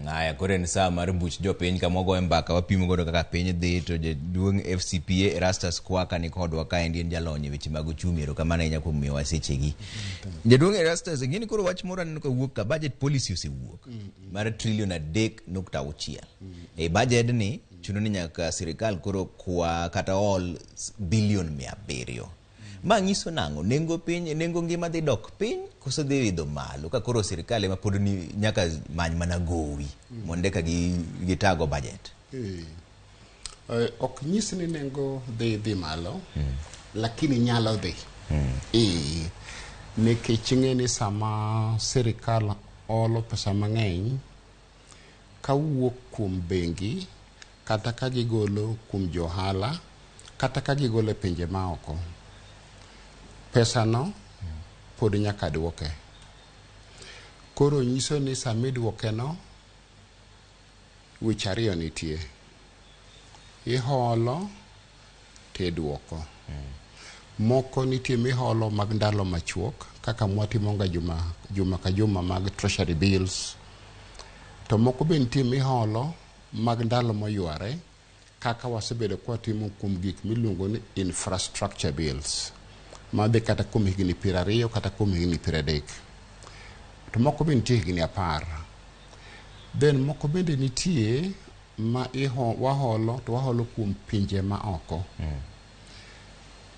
Aya, koro en saa mar buch jopiny kama wagoye mbaka wapimo godo kaka piny dhi to jaduong' FCPA Erastus Kwaka ni kodwa kaendi en jalony e weche mag uchumi. Erokamano ahinya kuom miyowa sechegi. Jaduong' Erastus, ing'eni koro wach moro aneno kawuok ka budget policy osewuok mar trilion 3.6. E budget ni chuno ni nyaka sirikal koro kwa kata ol bilion 700. Ma nyiso nang'o? Nengo piny, nengo ngima dhi dok piny koso dhi idho malo ka koro sirikal ema pod ni nyaka many mana gowi mondo eka gitago budget. Ok nyis ni nengo dhi malo, lakini nyalo dhi. Nikech ing'e ni sama sirikal olo pesa mang'eny kawuok kuom bengi kata ka gigolo kuom johala kata ka gigolo e pinje maoko, pesano pod nyaka duoke. Koro nyiso ni sama iduoke no, weche ariyo nitie. Iholo tiduoko. Moko nitie miholo mag ndalo machuok kaka mwatimo ga juma ka juma mag treasury bills. To moko be nitie miholo mag ndalo moyware kaka wasebedo kwatimo kuom gik miluongo ni infrastructure bills madhi kata kuom higni 20 kata kuom higni 30. To moko be nitie higni 10. Then moko bende nitie ma waholo to waholo kuom pinje ma oko.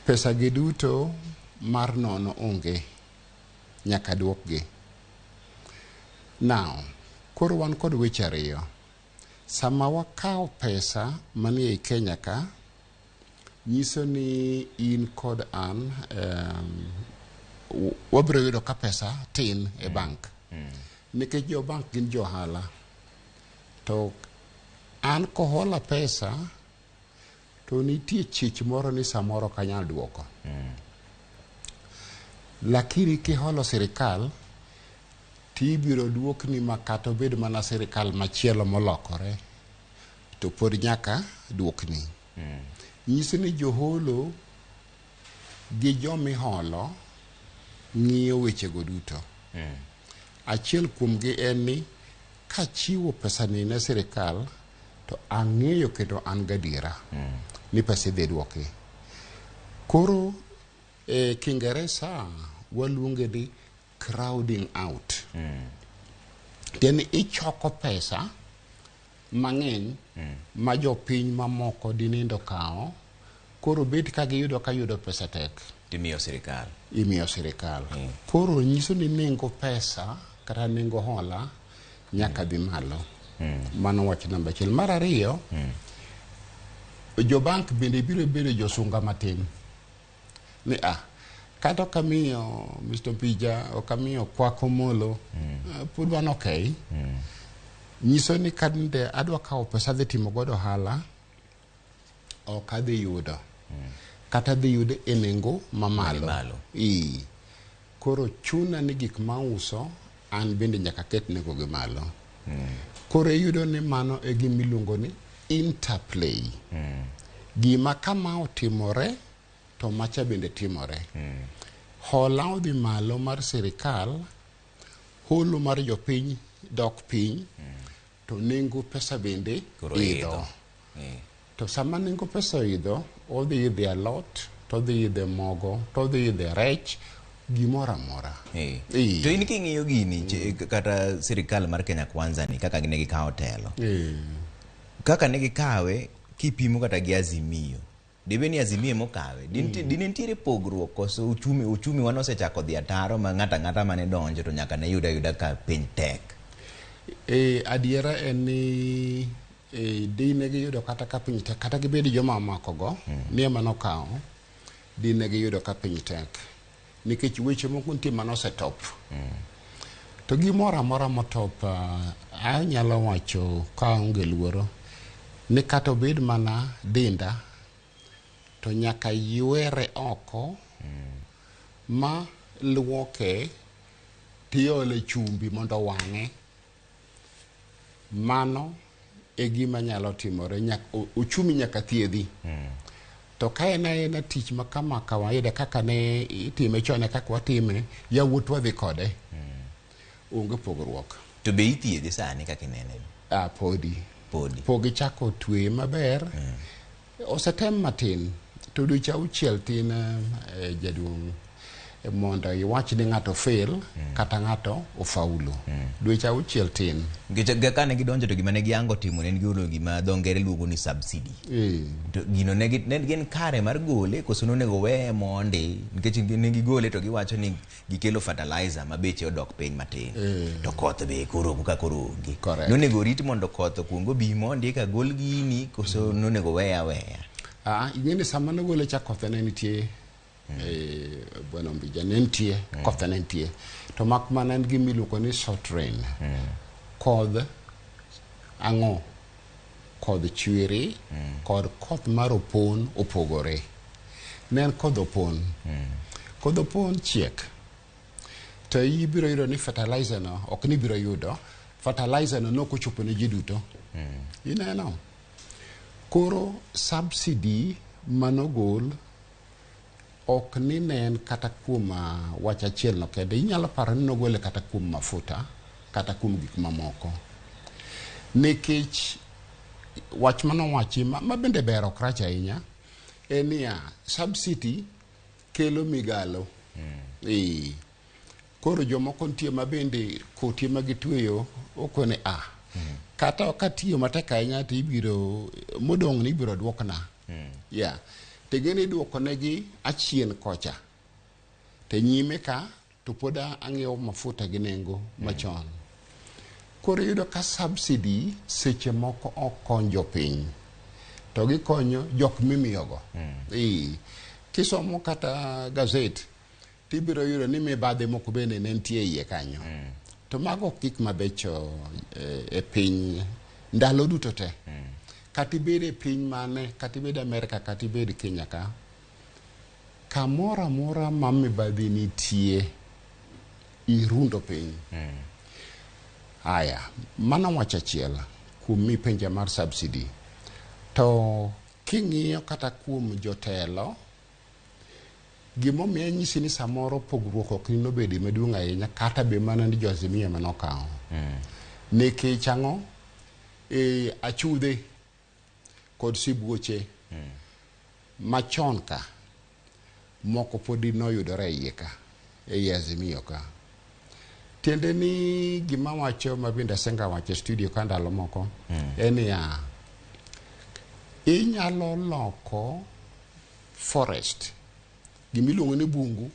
Pesa gi duto mar nono onge, nyaka duokgi. Now, koro wan kod weche ariyo. Sama wakawo pesa manie ei Kenya ka, nyiso ni in kod an wabiro yudo ka pesa tin e bank. Nikech jo bank gin jo ohala. To an kohola pesa, to nitie chich moro ni samoro ok anyal duoko. Lakini kiholo sirikal, tibiro duokni ma kata obed mana sirikal machielo molokore, to pod nyaka duokni. Nyiso ni joholo gi jomiholo ng'iyo wechego duto. Achiel kuomgi en ni kachiwo pesani ne sirikal to ang'eyo kendo an gadiera ni pesa idhi duoki. Koro e Kiingereza waluonge ni crowding out. Tiende ni ichoko pesa mang'eny ma jopiny mamoko dinindo kawo, koro bet ka giyudo ka yudo pesa tek. Timiyo sirikal. Imiyo sirikal. Koro nyiso ni nengo pesa kata nengo hola nyaka dhi malo. Mano wach namba achiel. Mar ariyo, jobank bende biro bedo josunga matin. Ni kata ok amiyo Mr. Pija, ok amiyo Kwako Molo, pod wan okay. Nyiso ni kande adwa kawo pesa adhi timo godo ohala, ok adhi yudo. Kata adhi yude e nengo mamalo. Malo. Koro chuna ni gik mauso an bende nyaka ket nengo gi malo. Koro iyudo ni mano e gima iluongo ni interplay. Gima kama otimore to macha bende timore. Hola odhi malo mar sirikal, holo mar jopiny dok piny, to nengo pesa bende Koro idho. idho. To sama nengo pesa oidho, odhi idhe alot, to odhi idhe mogo, to odhi idhe rech, gimoro amora. To in king'iyo gini, kata sirikal mar Kenya Kwanza ni kaka ne gikawo telo. Kaka ne gikawe, kipimo kata gi Azimio. Debe ni Azimio emokawe. Dine nitiere pogruok koso uchumi wan osechako dhi ataro ma ng'ato ang'ata mane donjo to nyaka ne yud ayuda ka piny tek. Adiera en ni dine giyudo kata ka piny tek, kata gibed joma makogo, ni ema nokawo, dine giyudo ka piny tek. Nikech weche moko nitie mane osetop. To gimoro amora motop, anyalo wacho ka aonge luoro, ni kata obed mana denda, to nyaka ywere oko ma luoke tiole chumbi mondo owang'e. Mano e gima nyalo timore. Uchumi nyaka thiedhi. To ka en aena tich ma kama kawaida kaka ne itime chon e kaka watime, yawuotwa dhi kode. Onge pogruok. To be ithiedhe sani kaka inene? Ah, podi. Podi. Pok gichako tweye maber. Osetem matin to dweche auchiel tin jaduong' mondo iwach ni ng'ato fail kata ng'ato ofaulu. Dweche auchiel tin. Nikech kane gidonjo to gima ne giyango timo ne en golo gima dho ngere luongo ni subsidy. To gino ne gin kare mar gole koso nonego weye mondi nikech ne gigole to giwacho ni gikelo fertilizer ma beche odok piny matin. To koth be koro ka koro onge. Correct. Nonego rit mondo koth okuong obi mondi eka gol gini koso nonego weye aweya. Ah, ing'e ni sama nogole cha koth ne nitie. Bwana Ombija ne nitie, koth ne nitie. To mak mana en gima iluongo ni short rain. Kodh ang'o? Kodh chwiri kod koth mar opon opogore. Ne en kodh opon. Kodh opon chiek. To ibiro yudo ni fertilizer no, ok ni ibiro yudo, fertilizer no nok ochopo ne ji duto. Ineno? Koro subsidy manogol ok ni ne en kata kuom wach achiel no kende. Inyalo paro ni nogole kata kuom mafuta, kata kuom gik mamoko. Nikech wach manowachi ma bende ber ok rach ahinya, en niya, subsidy kelo migalo. Koro jomoko nitie ma bende koti ema gitweyo okone a. Kata ok atiyo matek ahinya to ibiro modong' ni ibiro duokna. Yeah. To ing'e ni iduoko negi achien kocha. To nyime ka to pod ang'iewo mafuta gi nengo machon. Koro iyudo ka subsidy seche moko ok kony jopiny. To gikonyo jok mimiyogo. Kisomo kata gazet tibiro yudo ni mibadhi moko bende ne nitie iye kanyo. To mago ok gik mabecho e piny ndalo duto te. Kata ibed e piny mane, kata ibed Amerika, kata ibed Kenya ka, kamoro amora ma mibadhi nitie, irundo piny. Aya, mano wach achiel kuom mipenja mar subsidy. To king'iyo kata kuom jotelo, gimomiyo anyisi ni samoro pogruok ok nobedi maduong' ahinya kata be mana ni jo Azimio ema nokawo. Nikech ang'o? Achudhe kod sibuoche machon ka moko podi noyudore e iye ka, ei Azimio ka. Tiende ni gima wacho ma bende asenga wacho e studio ka ndalo moko en niya, inyalo loko forest, gimiluongo ni bungu,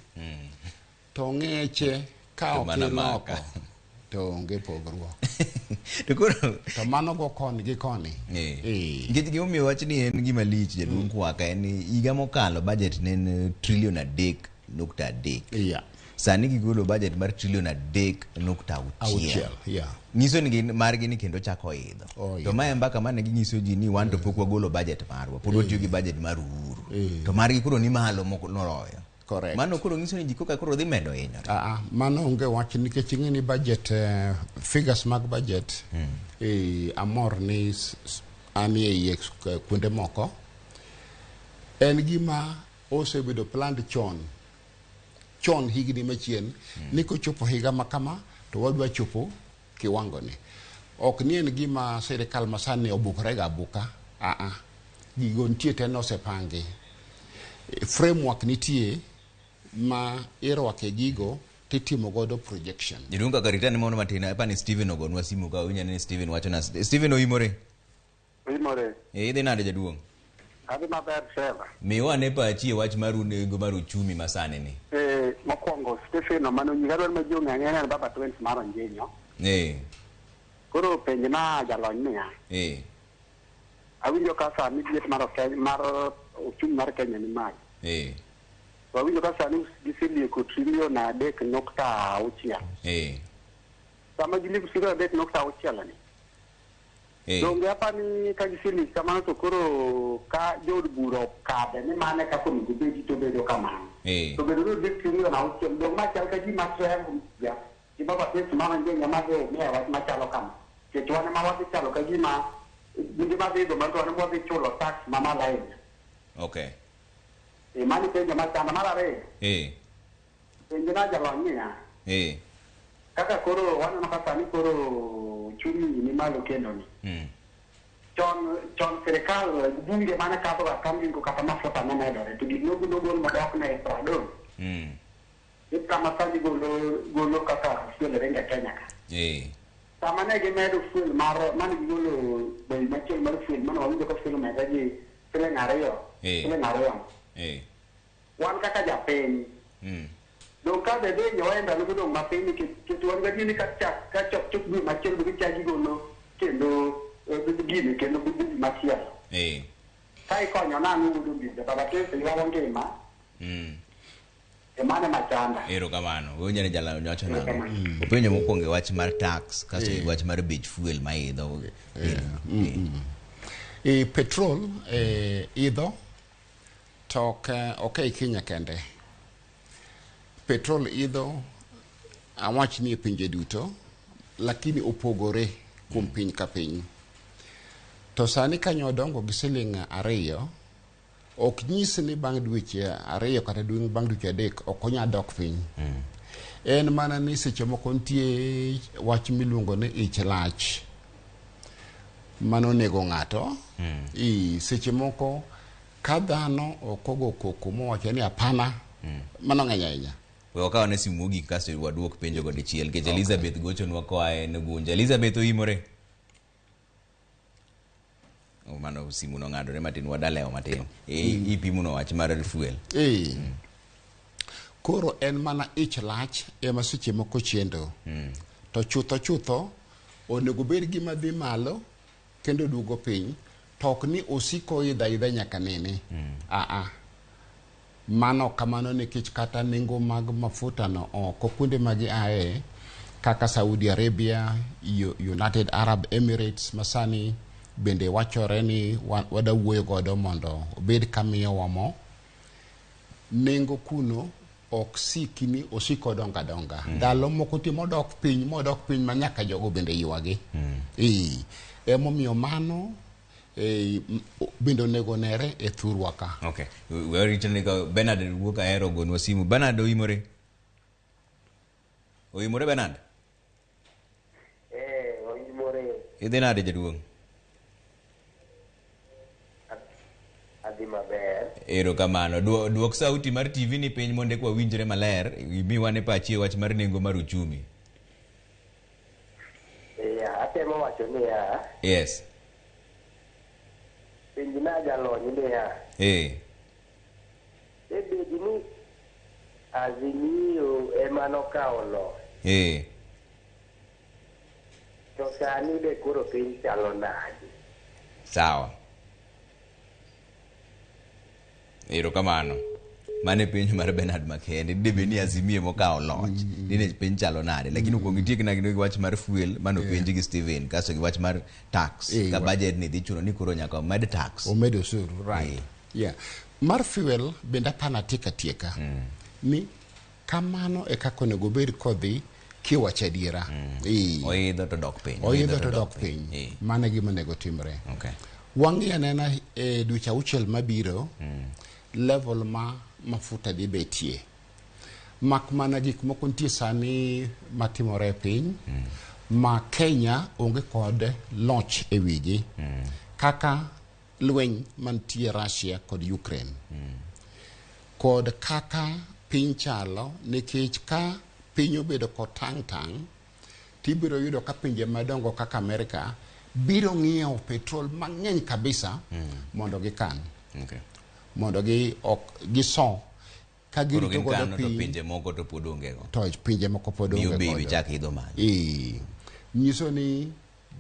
to ng'eche ka ok iloko to onge pogruok. To koro to mano go koni gi koni. Nikech gimomiyo wach ni en gima lich jaduong' Kwaka en ni higa mokalo budget ne en trilion 3.3. Sani gigolo budget mar trilion 3.6. Nyiso ni gin margi ni kendo chako idho. To mae mbaka mane ginyiso ji ni wan to pok wagolo budget marwa, pod watiyo gi budget mar Uhuru. To margi koro ni malo moloyo. Correct. Mano koro nyiso ni ji koka koro dhi medo hinyore. Mano onge wach nikech ing'e ni budget, figures mag budget, amor ni an e iye kuonde moko. En gima osebedo planned chon. Chon higni machien, ni kochopo higa ma kama to wadwa chopo kiwango ni. Ok ni en gima sirikal masani obukore ga abuka. Gigo nitie te nosepangi. Framework nitie ma irwake gigo titimo godo projection. Jaduong' kaka rita ni mondo matin, apa ni Steven ogonwa simu ka winjo ni Steven wacho na Steven oimore. Oimore. Idhi nade jaduong'? Adhi maber Trevor. Miwa ane pachi e wach mar nengo mar uchumi masani ni. Mokwongo Stephen mano nyinga adwaro ma ji ong'e ang'eya ni en Baba Twins mar Onjinyo. Koro penj na jalony niya. Awinjo ka sani liet mar Kenya, mar uchumi mar Kenya ni malo. To awinjo ka sani giselieko trilion 3.6. Sama gilieko trilion 3.6 ni. Donge apani ka giselieko kamano to koro ka jood bura okadhe ni mane kaka onego obedi to bedo kamano. To bedo ni odhi trilion 6, dong' ma chal ka gima Trevor ja gi Baba Twins mar Onjinyo ma dhi miya wach machalo kama. Nikech wan ema wadhi chalo ka gima gima dhi idho malo to wan ema wadhi chulo tax mamalo ahinya. Mano penjo machanda. Mar ariyo. Penjo na jalony niya. Kaka koro waneno ka sani koro uchumi ni malo kendo ni. Chon sirikal bunge mane kadho ga kambi kata mafuta ne medore to gik nogol madok ne pradon. Kama sani golo kaka fuel ringe Kenya ka. Sama ne gimedo fuel mar mane gigolo bei machielo mar fuel mane wawinjo ka fuel omedre gi siling 2. Siling 2. Wan kaka japiny. Dong ka bebe nyowa ndalo modong' mapiny nikech wan gadier ni ka chop dwe machielo be gichak gigolo kendo gini kendo dwe machielo. Ka ikonyo nang'o wuod Ombija baba Kese ywago ngima. Emane machanda. Erokamano. Winjo ni jalony wacho nang'o? Openjo mokwongo e wach mar tax kasto e wach mar bech fuel maidho. Petrol idho to ok ei Kenya kende. Petrol idho awach ni e pinje duto, lakini opogore kuom piny ka piny. To sani kanyo odongo gi siling 2, ok nyis ni bang' dweche 2 kata bang' dweche 3 ok onyal dok piny. En mana ni seche moko nitie wach miluongo ni ich lach mano nego ng'ato. Seche moko ka dhano ok ogo koko mowacho ni hapana, mano ng'eny ahinya. We wakaw ne simu mogik kasto waduok penjo go dichiel nikech Elizabeth gochonwa koa e Gunja. Elizabeth oimore? Mano simu nong'adore matin, wadalewo matin. Ipimo wach mar fuel. Koro en mana ich lach ema seche moko chendo. To chutho onego bed gima dhi malo kendo duogo piny, to ok ni osiko idha idha nyaka nene. Mano kamano nikech kata nengo mag mafuta no oko kuonde ma giaye kaka Saudi Arabia, United Arab Emirates masani bende wachore ni wada wuoyo godo mondo obed kamiyowa mo. Nengo kuno ok siki ni osiko donga donga. Ndalo moko ti modok piny ma nyaka jogo bende ywagi. Emomiyo mano bende onego nere e thurwa ka. Okay. We ni ka Bernard wuok ahero gonwa simu. Bernard oimore? Oimore Bernard? Oimore. Idhi nade jaduong'? Adhi maber. Erokamano. Duok sauti mar TV ni piny mondo eka wawinjre maler. Imiwa ne pachi e wach mar nengo mar uchumi. Atemo wacho niya. Yes. Penjna jalony niya. Ebed ni Azimio ema nokawo loch. To sani be koro piny chalo nade? Sawa. Erokamano. Mane penjo mar Bernard Makende. Debe ni Azimio mokawo loch. Dine piny chalo nade? Lakini kuong itiek na gi wach mar fuel mano penji gi Steven kasto gi wach mar tax. Ka budget ni dhi chuno ni koro nyaka omed tax. Omed osuru, right. Yeah. Mar fuel bende apana tieka. Ni kamano e kaka onego bed kodhi kiwacho adiera. Oidho to dok piny. Oidho to dok piny. Mano e gima onego timre. Okay. Wang'i anena e dweche 6 mabiro, level ma mafuta dhi betie. Mak mana gik moko nitie sani matimore e piny, ma Kenya onge kod loch e wigi. Kaka lweny mantie Russia kod Ukraine. Kod kaka piny chalo, nikech ka piny obedo kod tang' tibiro yudo ka pinje madongo kaka Amerika biro ng'iewo petrol mang'eny kabisa mondo gikan. Okay. Mondo giso ka girito godo piny. Pinje moko to pod onge go. To pinje moko pod onge godo. Miyo chak idho malo. Nyiso ni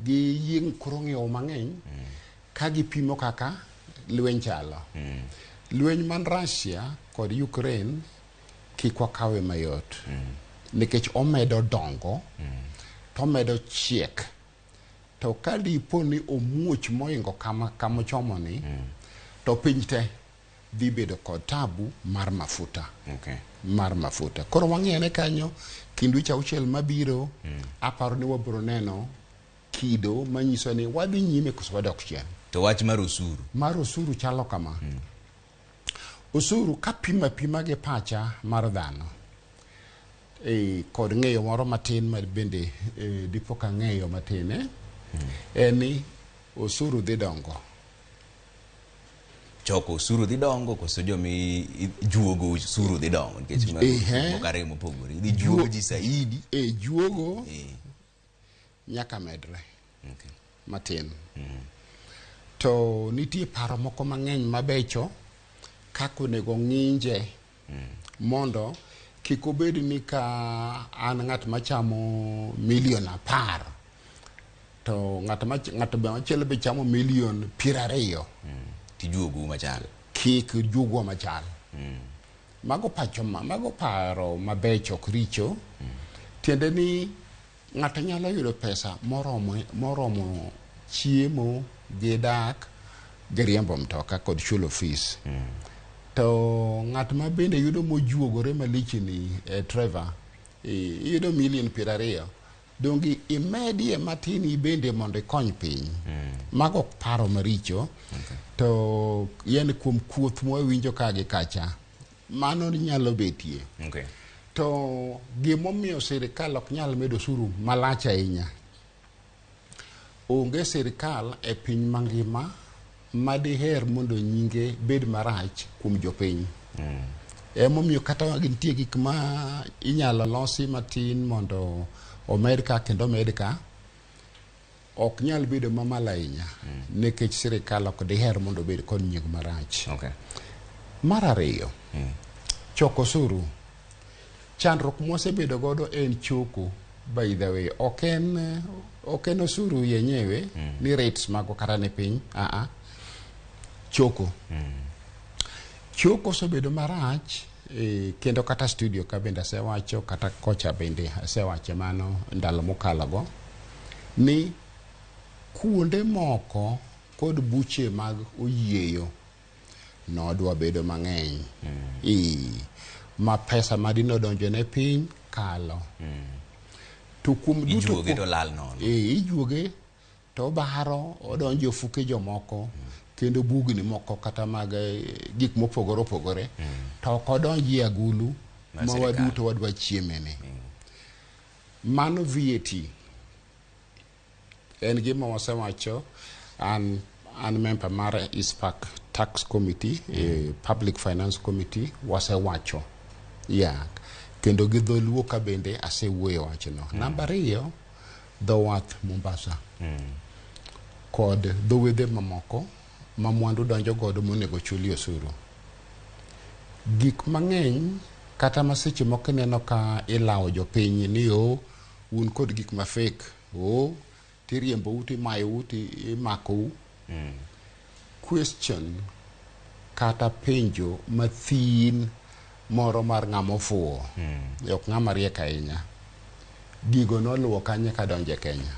giyieng' koro ng'iewo mang'eny ka gipimo kaka lweny chalo. Lweny man Russia kod Ukraine kik wakawe mayot. Nikech omedo dongo, to omedo chiek. To ka dipo ni omuoch moingo kama ochomo ni, to piny te dhi bedo kod tabu mar mafuta. Okay. Mar mafuta. Koro wang'iyo kanyo kind dweche 6 mabiro, aparo ni wabiro neno kido manyiso ni wadhi nyime koso wadok chien. To wach mar osuru. Mar osuru chalo kama. Osuru kapima pima gi pacha mar dhano. Kod ng'eyo moro matin ma bende dipo ka ng'eyo matin en ni osuru dhi dongo. Choko osuru dhi dongo koso jomi juogo osuru dhi dongo nikech moko ariyo mopogore. Idhi juogo ji saidi. Juogo nyaka medre. Okay. Matin. To nitie paro moko mang'eny mabecho kaka onego ng'inje mondo kik obed ni ka an ng'at machamo milion 10 to ng'at machielo be chamo milion 20. Tijuogo machal. Kik juogwa machal. Mago paro mabecho ok richo. Tiende ni ng'ato nyalo yudo pesa moromo chiemo gi dak gi riembo mtoka kod chulo fees. To ng'at ma bende yudo mojuogore malich ni Trevor, iyudo milion 20. Donge imedie matin ibende mondo ikony piny. Mago ok paro maricho. Okay. To yen kuom kuoth mwawinjo ka gi kacha, mano nyalo betie. Okay. To gimomiyo sirikal ok nyal medo osuru malach ahinya, onge sirikal e piny mangima madiher mondo nyinge bed marach kuom jopiny. Emomiyo kata nitie gik ma inyalo losi matin mondo omed ka kendo omed ka, ok nyal bedo mamalo ahinya nikech sirikal ok diher mondo obed kod nying marach. Okay. Mar ariyo, choko osuru. Chandruok mwasebedo godo en choko, by the way, ok en osuru yenyewe ni rates mago kata ni piny, choko. Choko osebedo marach, kendo kata studio ka bende asewacho, kata kocha bende asewacho mano ndalo mokalogo, ni kuonde moko kod buche mag oyieyo nodwa bedo mang'eny. Ma pesa madino donjo ne piny kalo. To kuom duto ijuoge to lal nono. Ijuoge to obaro odonjo ofuke jomoko kendo bugni moko kata mag gik mopogore opogore to ok odonji e agulu ma waduto wadwa chiemene. Mano VAT en gima wasewacho. An member mar ISPAC Tax Committee, Public Finance Committee, wasewacho. Kendo gi dholuo ka bende asewuoyo wachno. Namba 2, dho wath Mombasa kod dho wedhe mamoko ma mwandu donjo godo monego chulie osuru. Gik mang'eny kata ma seche moko ineno ka ilawo jopiny ni un kod gik ma fake, tiriembou timayou timakou. Question kata penjo mathin moro mar ng'ama ofuwo, ok ng'ama riek ahinya. Gigo noluwo kanye kadonjo e Kenya.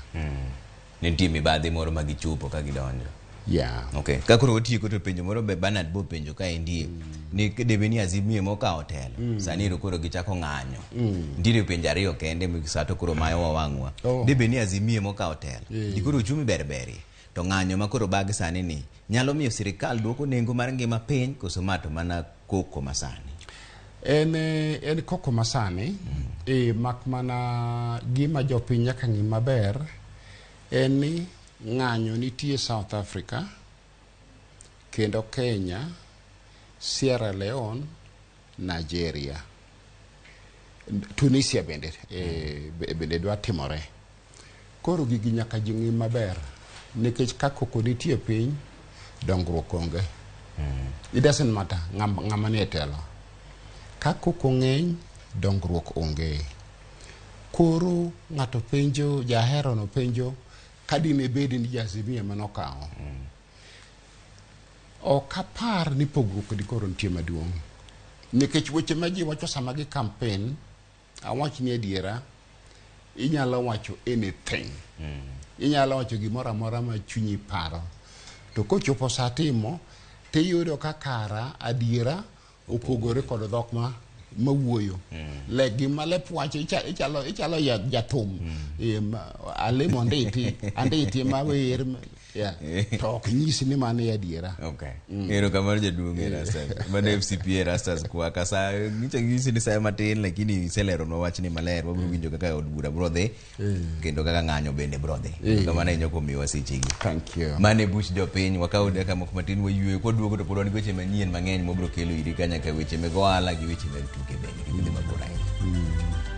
Nitie mibadhi moro ma gichopo ka gidonjo. Yeah. Okay. Ka koro watieko to penjo moro be Bernard bo penjo kaendi ni debe ni Azimio mokawo telo. Sani ero koro gichako ng'anyo. Nitiere penjo ariyo kende sa to koro mayo wawang'wa. Debe ni Azimio mokawo telo. Dikoro uchumi berberie. To ng'anyo ma koro bag sani ni nyalo miyo sirikal duoko nengo mar ngima piny koso ma to mana koko masani. En koko masani. Mak mana gima jopiny nyaka ng'i maber en ni ng'anyo nitie South Africa kendo Kenya, Sierra Leone, Nigeria, Tunisia bende bende dwa timore. Koro gigi nyaka ji ng'i maber nikech ka koko nitie piny, dongruok onge. It doesn't matter ng'ama nie telo. Ka koko ng'eny, dongruok onge. Koro ng'ato penjo, jahero no penjo, ka dine bed ni Azimio ema nokawo. Ok apar ni pogruok dikoro nitie maduong'. Nikech weche ma ji wacho sama gi campaign, awach ni adiera, inyalo wacho anything. Inyalo wacho gimoro amora ma chunyi paro. To kochopo sa timo, tiyudo ka kara adiera opogore kod dhok ma mawuoyo. Le gima lep wacho ichalo jathum. Alemo anditi mawer. Yeah. To ok nyisi ni mano e adiera. Okay. Erokamano jaduong' Erastus. Mano FCPA Erastus Kwaka. Sa nyicha nyisi ni sa matin lakini iseleronwa wachni maler. Wabiro winjo kaka od bura biro dhi kendo kaka ng'anyo bende biro dhi. Erokamano ahinya kuom miyowa sechegi. Thank you. Mano e buch jopiny wakawo dakika moko matin wayueyo kwaduogo to pod wan gi weche manyien mang'eny mwabiro kelo iri ka nyaka weche meg ohala gi weche mag tuke bende kik idhi mabor ahinya.